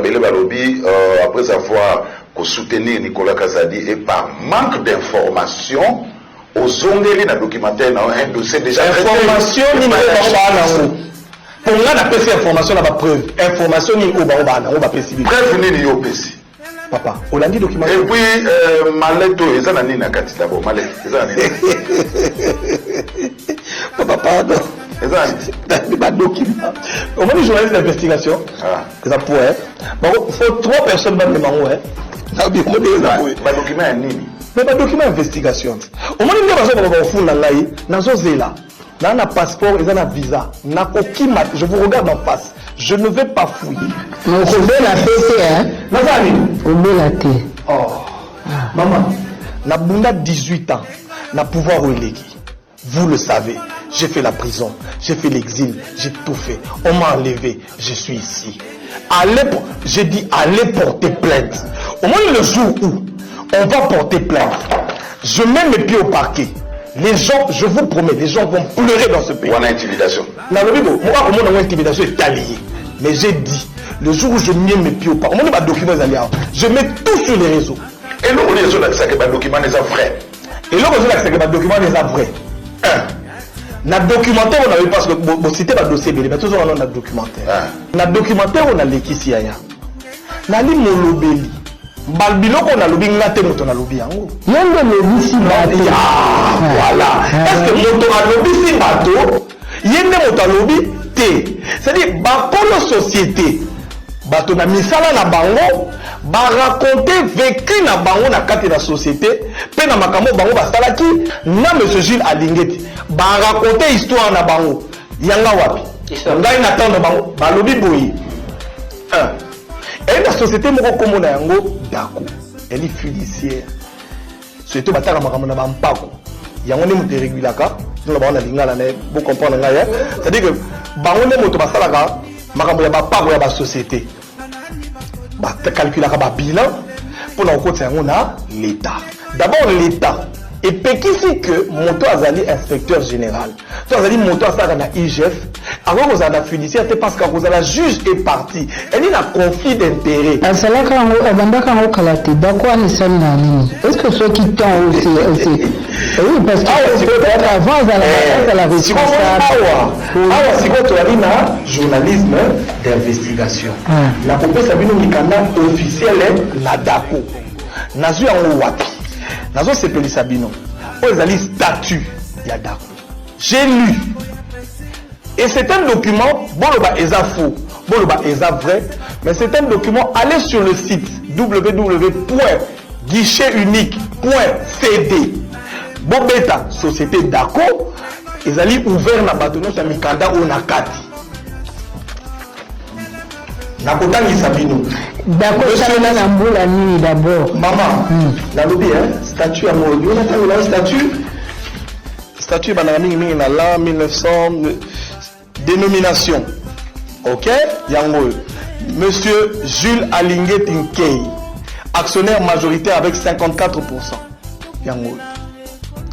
Ebele balobi, après avoir kosoutenir Nicolas Kazadi et par manque d'information, ozongeli na documentaire na un dossier déjà. Information nini oyo bango baa nango? Mpo nga napesi information na bapreuve. Information nini oyo bango baa nango bapesi bino? Preuve nini yo opesi? Papa, olandi documentaire? Et puis mallette oyo eza na nini na kati? D'abord, mallette eza na nini? Papa, pardon. Eza na badocument. Omoni, journaliste d'investigation eza point bango, faut trois personnes bamema yango. Nabi omoni eza boye. Badocument ya nini? Mais badocument investigation, omoni nde bazobaka bakofunda ngai. Nazozela naa na passeport, eza na visa, nakokima. Je vous regarde en face, je ne vais pas fouiller. Okobela pe te? Naza nini? Obela te. Oh mama, nabunda 18 ans na pouvoir oyo eleki. Vous le savez, j'ai fait la prison, j'ai fait l'exil, j'ai tout fait. On m'a enlevé, je suis ici. Allez, j'ai dit allez porter plainte. Au moins, le jour où on va porter plainte, je mets mes pieds au parquet, les gens, je vous promets, les gens vont pleurer dans ce pays. Wana intimidation. Nalobi bo moko akomona ngo intimidation etali ye. Mais j'ai dit, le jour où je mets mes pieds au parquet, omoni badocument ezali awa, je mets tout sur les réseaux. Eloko nini ezolakisaka badocument eza vrai? Eloko ezolakisaka badocument eza vrai, un, na documentaire oyo nayebi, parce que bociter badossier ebele, mais tozonga nano na documentaire. Na documentaire oyo nalekisi, yaya, nali molobeli. Biloko oyo nalobi, nga te moto nalobi yango. Yo nde olobisi bato. Voilà. Est ce que moto alobisi bato, ye nde moto alobi te? C'est-à-dire bakolo société, bato na misala na bango, baraconter vécu na bango na kati na société mpe na makambo bango basalaki na monsieur Jules Alingeti. Baraconter histoire na bango yanga wapi? Ngai na tendre bango, balobi boye: un, eyi na société moko, nkombo na yango Dako, eli fiduciaire, société bataka makambo na bampako. Yango nde moto erégulaka tona bango na lingala na bocomprendre ngai. C'est-à-dire que bango nde moto basalaka makambo ya bapako ya basociété, bacalculaka babilan mpona kokotisa yango na l'État. D'abord, l'État epekisi ke moto azali inspecteur général to azali moto asalaka na IGF akoki kozala na fiduciaire te, parce que akozala juge et partie, eli na conflit d'intérêt. Asalaka yango, abandaka yango kala te. Dako wana esali na nini? Est ce que soki temps aussi, oui, parce que avant azala responsable. Awa, awa sikoyo tozali na journalisme d'investigation. Nakopesa bino mikanda officiele na Dako. Nazwi yango wapi? Nazosepelisa bino, oyo ezali statut ya Dako. J'ai lu et c'est un document, boloba eza faux, boloba eza vrai, mais c'est un document. Allez sur le site www.guichetunique.cd, bobeta société Dako, ezali ouvert na bato nyonso ya mikanda oyo na kati. Nakotangisa bino. Dako esalema na mbula nini d'abord? Mama, nalobi statut yango yo natangela statut. Statut ebandaka mingimingi na l'an 1900. Dénomination, ok, yango oyo: monsieur Jules Alingeti Nkei, actionnaire majoritaire avec 54. Yango oyo,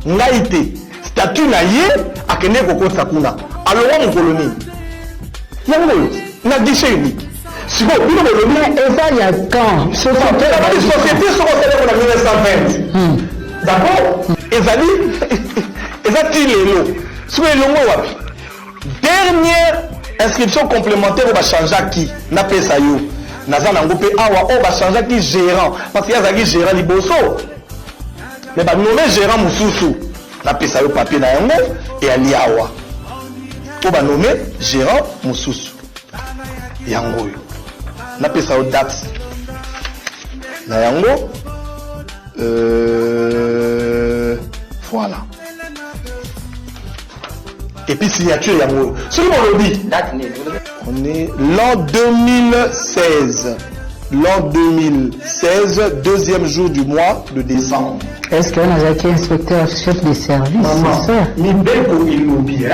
ngai te. Statut na ye akendeki kokotisa kuna, alongwa mokolo nini? Yango oyo na guichet unique. Sikoyo bino bolobi eza ya quand? Société soko osaleko na 1920, d'accord, ezali eza ti lelo. Sikoyo elongo wapi? Dernière inscription complémentaire oyo bachangeaki, napesa yo, naza nango mpe awa, oyo bachangeaki gérant, parce que ye azalaki gérant liboso, mais banommer gérant mosusu. Napesa yo papier na yango, eyali awa, mpo banommer gérant mosusu. Yango oyo, napesa yo date na yango. Voilà, et puis signature yango oyo. Soki bolobi, on est l'an 2016, l'an 2016, deuxième jour du mois de décembre. Est ce que wana azalaki inspecteur chef de service? Maman, c'est ça? Mibeko elobi,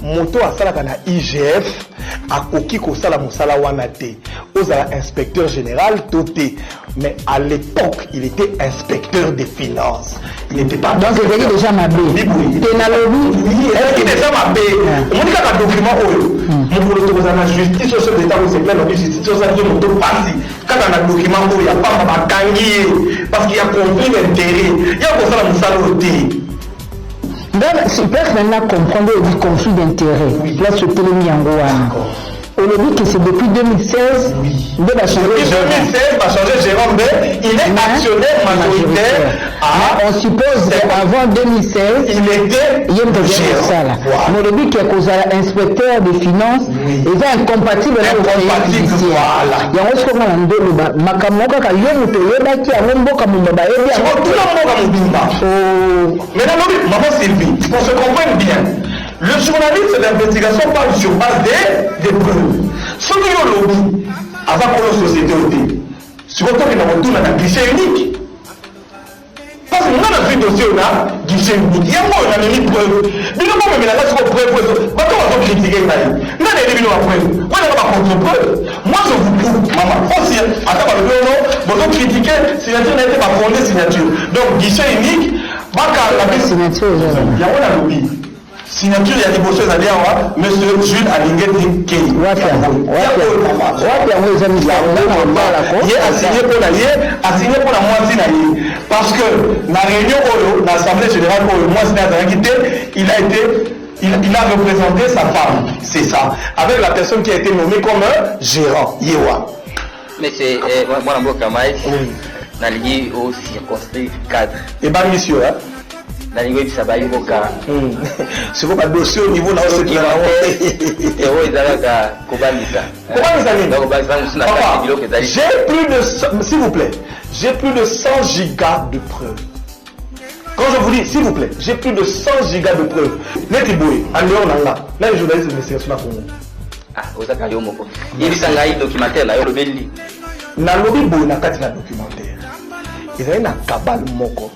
moto asalaka na IGF. Akoki kosala mosala wana te. Ozala inspecteur général to te, mais à l'époque il était inspecteur des finances, il n'était pas. Donc ezalaki déjà mabe te, nalobi. Ezalaki déjà mabe. Omoni kaka document oyo, mokolo tokozala na justice, oyo chef d'État kosepela lobi justice osalaki moto pasi kaka na document oyo ya pamba, bakangi ye parce qu'il y a conflit d'intérêt ya kosala mosala oyo te. Nga place na nga comprendre, oyebi, conflit d'intérêt, place otelemi yango wana, olobi que c'est depuis 2016 nde bachange. Depuis 2016 bachange gérant, mais il est actionnaire majoritaire. À on suppose que avant 2016 il était ye moto azali kosala. Molobi ke kozala inspecteur de finance eza incompatible na Incompatible, voilà. Yango sikoyo nga na ndoloba makambo moko kaka yo moto oyebaki yango, mboka mobimba bayebi yango. Tuna mboka mobimba. Oh. Maintenant, maman Sylvie, qu'on se comprenne bien, le journaliste d'investigation parle sur base des preuves. Soki yo olobi aza kolo société oyo te, sikoyo tokenda kotuna na guichet unique, parce que nga nazwi dossier oyo na guichet unique, yango oyo namemi preuve. Bino bomemela nga siko preuve oyo bato bazocritiquer ngai, nga nayebi bino bapreuve wana, bacontre preuve. Moi je vous prouve, mama fosi, ata balobi ono bozocritiquer signature na ye te, bafonde signature. Donc guichet unique bakanga biso. Signature eza. Yango nalobi, signature ya liboso ezali awa, monsieur Jules Alingeti Kei. Wapi yango? Wapi? Wapi yango? Eza misala na kobalako. Ye asigne mpo na ye, asigne mpo na mwasi na ye, parce que na réunion oyo, na assemblée générale oyo, mwasi na ye azalaki te. Il a été il, il a représenté sa femme, c'est ça, avec la personne qui a été nommée comme un gérant, yewa. Monsieur mwana mboka Mike, nalingi ocirconscrire cadre. Ebangisi yo, hein? Nalingi oyebisa bayi mboka. Sikoyo badossier au niveau na osepela nango. Oyo eza kaka kobangisa. Kobangisa nini? Kobangisa mosusu na kati biloko ezali. J'ai plus de, s'il vous plaît, j'ai plus de 100 gigas de preuves. Quand je vous dis, s'il vous plaît, j'ai plus de 100 gigas de preuves. Neti boye, en dehors na nga, na les journalistes d'investigation na Congo. Ah, ozaka yo moko, yebisa ngai documentaire na yo olobeli. Nalobi boye, na kati na documentaire ezali na cabale moko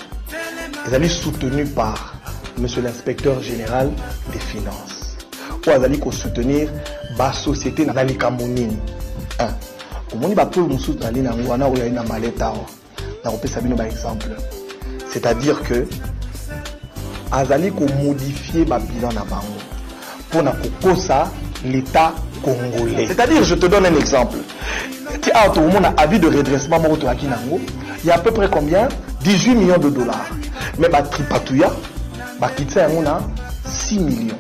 ezali soutenu par monsieur l'inspecteur général des finances, oyo azali kosoutenir basociété na likambo nini. Un, omoni bapreuve mosusu nali nango wana, oyo ali na malete awa, nakopesa bino baexemple. C'est-à-dire que azali komodifie babilan na bango mpona kokosa l'État congolais. C'est-à-dire, je te donne un exemple, ti awa tokomona avis de redressement moko toyaki nango, il y a à peu près combien? 18 millions de dollars, mais batripatuya bakitisa yango na 6 millions.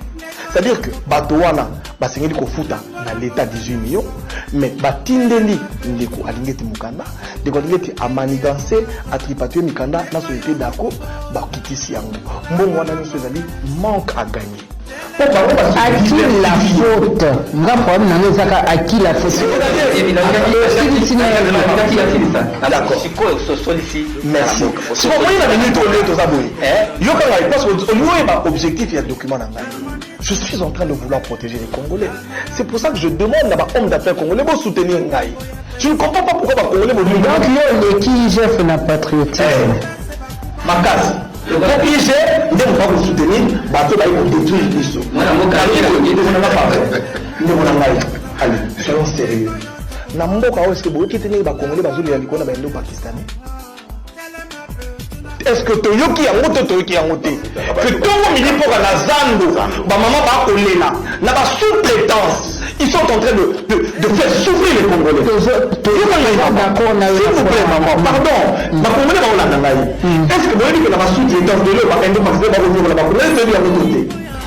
C'est-à-dire que bato wana basengeli kofuta na l'État 18 millions, mais batindeli ndeko alingi ete mokanda, ndeko alingi ete amanigance, atripatue mikanda na société dako, bakitisi yango. Mbongo wana nyonso ezali manque à gagner mpo bango. À qui la faute? Nga problème nango ezaka à qui la faute. Osilisi na D'accord. Sikoyo ososolisi. Merci. Sikoyo omoni na minute oyo toza boye, yoka ngai, parce que olingi oyeba objectif ya document na ngai. Je suis en train de vouloir protéger les Congolais. C'est pour ça que je demande na bahomme d'affaires congolais bosoutenir ngai. Je ne comprends pas pourquoi bacongolais bolingi. Donc yo oleki IGF na patriotisme. Makasi po IG nde moto akosoutenir bato bayi kodétruire biso. Ndeko na ngai, allez, soyons sérieux. Na mboka oyo, eske boyoki te ndenge bacongolais bazolela likolo na baindo pakistanais? Est-ce que toyoki yango to toyoki yango te ke ntongo midi mpoka na zando bamama bakolela na basous-traitance? Ils sont en train de faire souffrir les Congolais. S'il vous plaît, maman, pardon. Bacongolais baolanda ngai. Est-ce que boyebi ke na basous-traitance lelo baindo pakistanais bakonyokola bacongolais? Toyebi yango to te?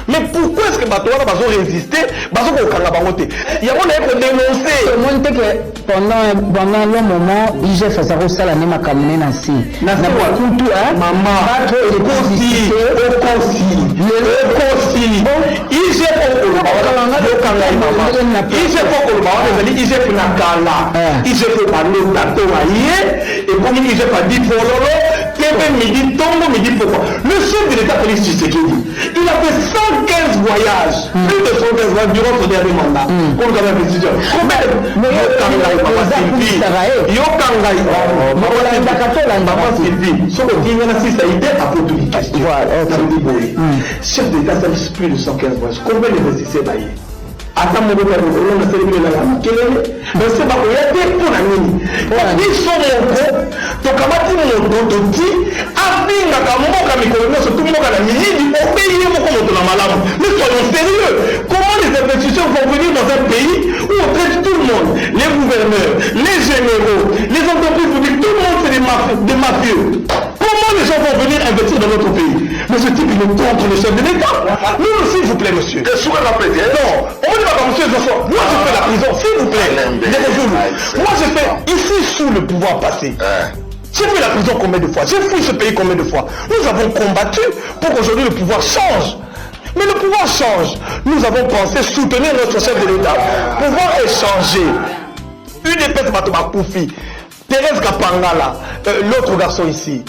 Mais pourquoi est-ce que bato wana bazorésister, bazokokanga bango te? Yango naye kodénoncer. Omoni te ke pendant un long moment IGF aza kosala nde makambo ne na se na bakutu? Mama, okosi, okosi, okosi. IGF okoloba wana, yoka ngai mama, IGF okoloba wana ezali IGF na kala. IGF balota to aye ekomi IGF adi fololo tv midi, ntongo, midi pokwa. Le chef de l'État Félix Tshisekedi, il a fait 115 voyages, plus de 115 voyages durant son dernier mandat, koluka bainvestisseur. Yoka ngai mama Sylvie, yoka ngai mama Sylvie, soki otinga na sisa ide apotuli question. Nalobi boye, chef d'État asali plus de 115 voyages, combien d'investisseurs baye? Ata moko te akokolonga nasali bino elanga makelele base bakoya te mpo na nini? Biso moko tokamati moto toti afingaka mboka mikolo nyonso tu mboka na miyibi obe ye moko moto na malamu. Mais soyons sérieux, comment les investisseurs vont venir dans un pays où on traite tout le monde, les gouverneurs, les généraux, les entreprises publiques, tout le monde, c'est des mafieux? Comment les gens vont venir investir dans notre pays? Mais ce type, il est contre le chef de l'État. Non, s'il vous plaît, monsieur. Non, on dit pas, monsieur Joshua. Moi, je fais la prison, s'il vous plaît. Moi, je fais ici sous le pouvoir passé. J'ai fait la prison combien de fois? J'ai fui ce pays combien de fois? Nous avons combattu pour qu'aujourd'hui le pouvoir change. Mais le pouvoir change. Nous avons pensé soutenir notre chef de l'État. Pouvoir échanger. UDPS bato bakufi. Thérèse Kapangala, l'autre garçon ici,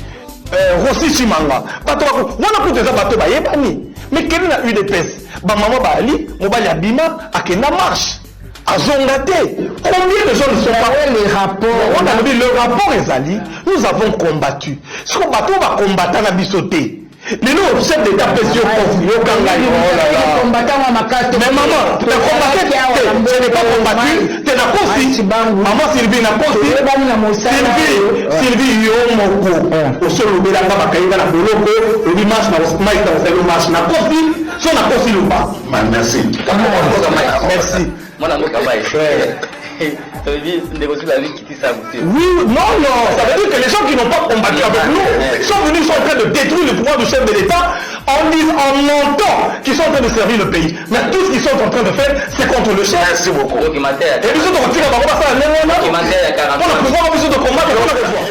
Rossi Chimanga, bato wana kutu eza bato bayebani. Mais kende na UDPS, bamama baali, mobali abima, akenda marche, azonga te. Combien de gens ne sont pas Les rapports. On a dit le rapport ezali, nous avons combattu. Siko bato bakombata na biso te. Lelo chef d'État pesi yo kofi, yoka ngai. Oh là là. Combattant makasi. Mais maman, tu as combattu, je n'ai pas combattu, te nakosi. Maman Sylvie, nakosi. Toyebani na mosala. Sylvie, Sylvie, yo moko osolobelanga, bakayinga na boloko, obi marche na mike na osali marche, nakosi so nakosi loba. Merci. Merci. Mwana mboka bai toyebi ndeko soki alikitisa motu. Oui, non, non, ça veut dire que les gens qui n'ont pas combattu avec nous sont venus, sont en train de détruire le pouvoir du chef de l'État en disant, en mentant qu'ils sont en train de servir le pays. Mais tout ce qu'ils sont en train de faire, c'est contre le chef. Merci beaucoup. Documentaire. Et biso tokotika bango basala ndenge wana Documentaire ya 40. mpona pouvoir biso tokombattre mpona kozwa.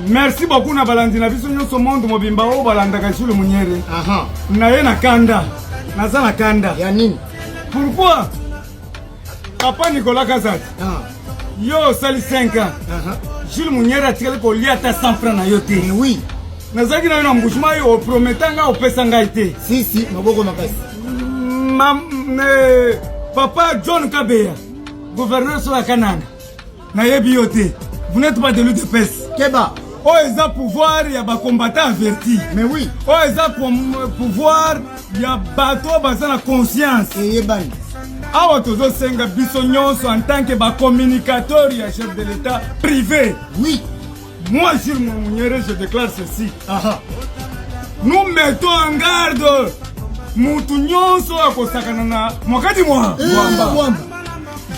Merci beaucoup na balandi na biso nyonso, monde mobimba oyo balandaka Jules Munyere. Na ye na kanda, naza na kanda. Ya nini? Pourquoi papa Nicolas Kazadi, yo osali 5 ans, Jules Munyere atikali kolia ata 100 franc na yo te? Oui. Nazalaki na yo na Mbujimayi, oprometa ngai, opesa ngai te. Si si, maboko makasi. Papa John Kabeya, gouverneur so ya Kananga, nayebi yo te, vous n'êtes pas de l'UDPS. Keba. Oyo eza pouvoir ya bacombattant averti. Mais oui. Oyo eza pouvoir ya bato oyo baza na conscience. Eyebani. Awa tozosenga biso nyonso en tant que bacommunicateur ya chef de l'État privé. Moi, Jules Munyere, je déclare ceci: nous mettons en garde mutu nyonso oyo akosakana na mwakati mwa Mwamba. Mwamba.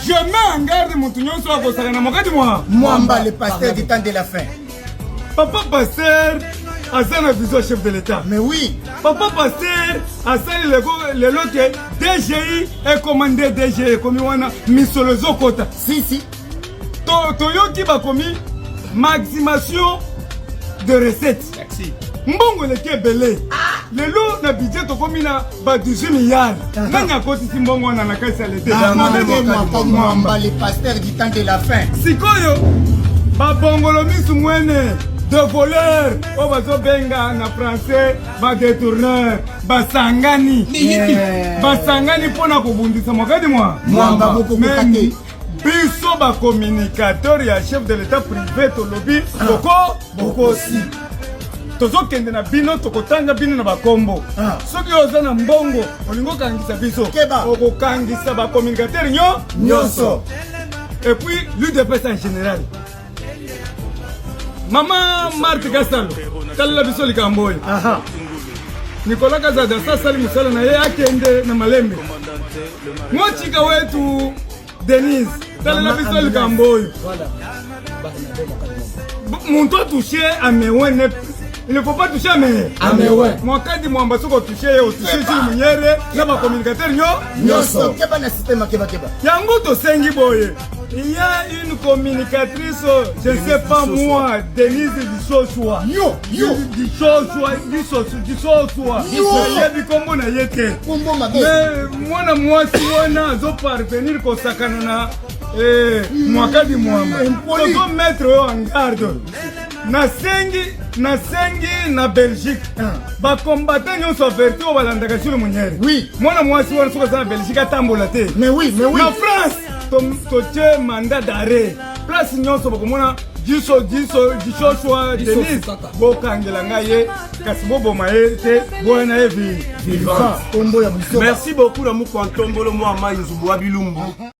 Je mets en garde mutu nyonso oyo akosakana na mwakati mwa Mwamba, le pasteur du temps de la fin. Papa pasteur aza na vision chef de l'État. Mais oui. Papa pasteur asali lelo ke DGI ekoma nde DGI ekomi wana, misolo ezokota. Si si. Toyoki bakomi maximation de recette, mbongo eleki ebele. Lelo na budget tokomi na ba 18 milliards. Nani akotisi mbongo wana na kasi ya leta? Mwamba, le pasteur du temps de la fin. Sikoyo babongolo misu mwene de voleur oyo bazobenga na français badétourneur basangani, basangani mpona kobundisa mwakati mwa Mwamba, bokokoka te. Biso bacommunicateur ya chef de l'État privé tolobi boko bokosi, tozokende na bino, tokotanga bino na bakombo. Soki oza na mbongo olingi okangisa biso, Keba. okokangisa bacommunicateur nyonso. Et puis l'UDPS en général, mama Marthe Kasalo, talela biso likambo oyo. Nicolas Kazadi asasali mosala na ye, akende na malembe. Mochika wetu Denise, talela biso likambo oyo. Muntu atouche amewe ne, il ne faut pas toucher ame Amewe. Mwakadi Mwamba, soki otouche ye, otouche Jules Munyere na bacommunicateur nyo nyonso. Keba na système, keba keba. Yango tosengi boye: il y a une communicatrice, je ne sais pas moi, Denise Disoswa. Yo, yo. Disoswa, Disoswa, Disoswa. Yo. Nayebi kombo na ye te. Kombo mabe. Mais mwana mwasi wana azoparvenir kosakana na Mwakadi Mwamba. Impoli. Tozomettre oyo en garde. Nasengi na Belgique, bacombattant nyonso averti oyo balandaka Jules Munyere, mwana mwasi wana soki aza na Belgique atambola te. Mais oui, mais oui. Na France totie mandat d'arrêt, place nyonso bakomona. Diso diso dishoshwa Denise, bokangela ngai ye, kasi boboma ye te, boya na ye vivant. Kombo ya busoba. Merci beaucoup na mukwa ntombolo mwa mai nzubu wa bilumbu.